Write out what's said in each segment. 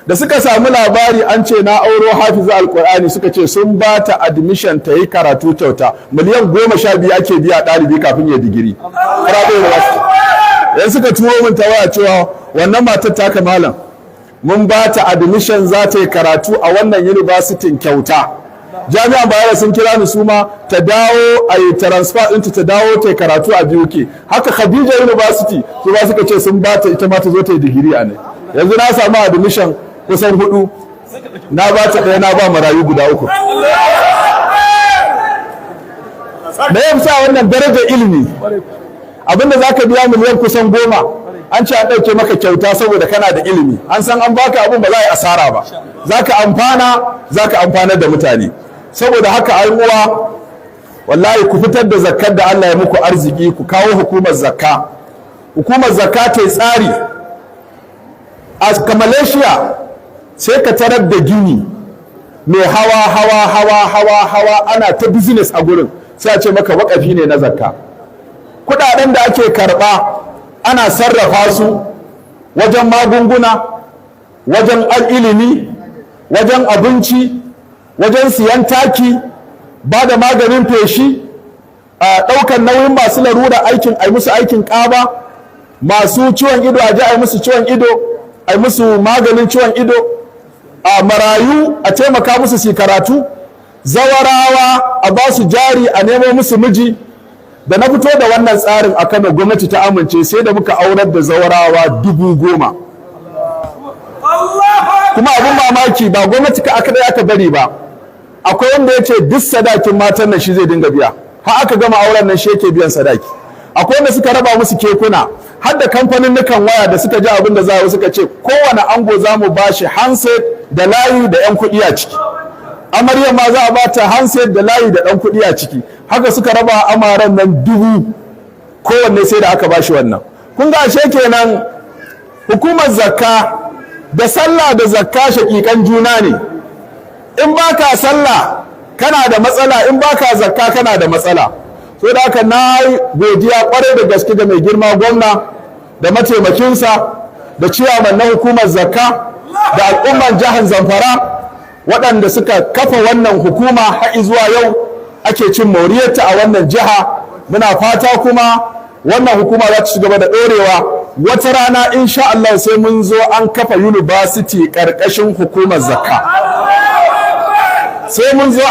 Da suka samu labari an ce na auro hafiza Alkur'ani, suka ce sun ba ta admission ta yi karatu kyauta. Miliyan 12 ake biya ɗalibi kafin ya digiri private university. Yanzu suka turo min ta waya cewa wannan matar taka, malam, mun ba ta admission, za ta yi karatu a wannan university kyauta. Jami'an Bayero sun kira ni, su ma ta dawo a yi transfer ɗinta, ta dawo ta yi karatu a BUK. Haka Khadija University su ba suka ce sun ba ta ita ma ta zo ta yi digiri a ne. Yanzu na samu admission kusan hudu, na ba ta ɗaya, na ba marayu guda uku. Da ya sa wannan darajar ilimi, abinda za ka biya miliyan kusan 10, an ce an ɗauke maka kyauta saboda kana da ilimi. An san an baka abin ba za a yi asara ba, za ka amfana, za ka amfanar da mutane. Saboda haka ai uwa, wallahi ku fitar da zakkar da Allah ya muku arziki, ku kawo hukumar zakka. Hukumar zakka ta yi tsari. A Malaysia sai ka tarar da gini mai hawa hawa hawa hawa hawa, ana ta business a gurin, sai a ce maka wakafi ne na zakka. Kudaden da ake karba ana sarrafa su wajen magunguna, wajen ilimi, wajen abinci, wajen siyan taki, ba da maganin feshi, a ɗaukar nauyin masu larura, aikin a musu aikin ƙaba, masu ciwon ido a ji a yi musu ciwon ido, a yi musu maganin ciwon ido, a marayu a taimaka musu su karatu, zawarawa a ba su jari, a nemo musu miji. Da na fito da wannan tsarin a Kano, gwamnati ta amince, sai da muka aurar da zawarawa 10,000. Kuma abin mamaki, ba gwamnati ka aka aka bari ba, akwai wanda ya ce duk sadakin matan nan shi zai dinga biya. Har aka gama auren nan shi yake biyan sadaki. Akwai wanda suka raba musu kekuna, har da kamfanin waya da suka ji abin da za suka ce kowane ango za mu ba shi handset da layi da 'yan kuɗi a ciki, amarya ma za a ba ta handset da layi da ɗan kuɗi a ciki. Haka suka raba amaran nan 1000, kowanne sai da aka ba shi wannan. Kun ga ashe kenan hukumar zakka da sallah da zakka shaƙiƙan juna ne. In baka sallah kana da matsala, in baka zakka kana da matsala. So da haka na godiya kwarai da gaske da mai girma gwamna da mataimakinsa da ciyaman na hukumar zakka da al'umman jihar Zamfara waɗanda suka kafa wannan hukuma har zuwa yau ake cin moriyarta a wannan jiha. Muna fata kuma wannan hukuma za ta ci gaba da ɗorewa. Wata rana insha Allah sai mun zo an kafa university ƙarƙashin hukumar zakka, sai mun zo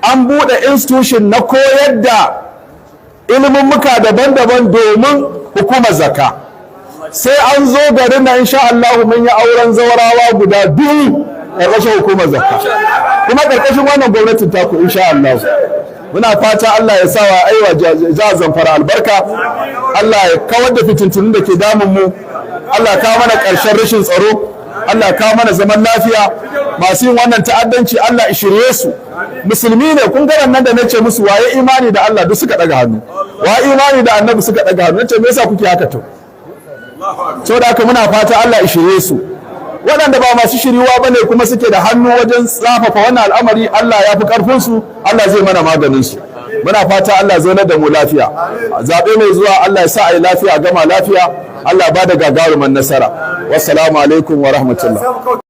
an buɗe institution na koyar da muka daban-daban domin hukumar zakka. Sai an zo garin na insha Allah mun yi auren zawarawa guda biyu ƙarƙashin hukumar zakka, kuma ƙarƙashin wannan gwamnatin taku insha Allah. Muna fata Allah ya sawa aiwa jihar Zamfara albarka, Allah ya kawar da fitintunun da ke damun mu, Allah ya kawo mana ƙarshen rashin tsaro, Allah ya kawo mana zaman lafiya. Masu yin wannan ta'addanci, Allah ya shirye su. Musulmi ne. Kun ga nan da nace musu waye imani da Allah, duk suka daga hannu, waye imani da Annabi, suka daga hannu. Nace me yasa kuke haka? To saboda haka muna fata Allah ya shirye su. Waɗanda ba masu shiriwa bane kuma suke da hannu wajen tsafafa wannan al'amari, Allah ya fi ƙarfin su, Allah zai mana maganin su. Muna fata Allah zaunar da mu lafiya. Zaɓe mai zuwa Allah ya sa a yi lafiya, gama lafiya, Allah ba da gagaruman nasara. Wassalamu alaikum wa rahmatullah.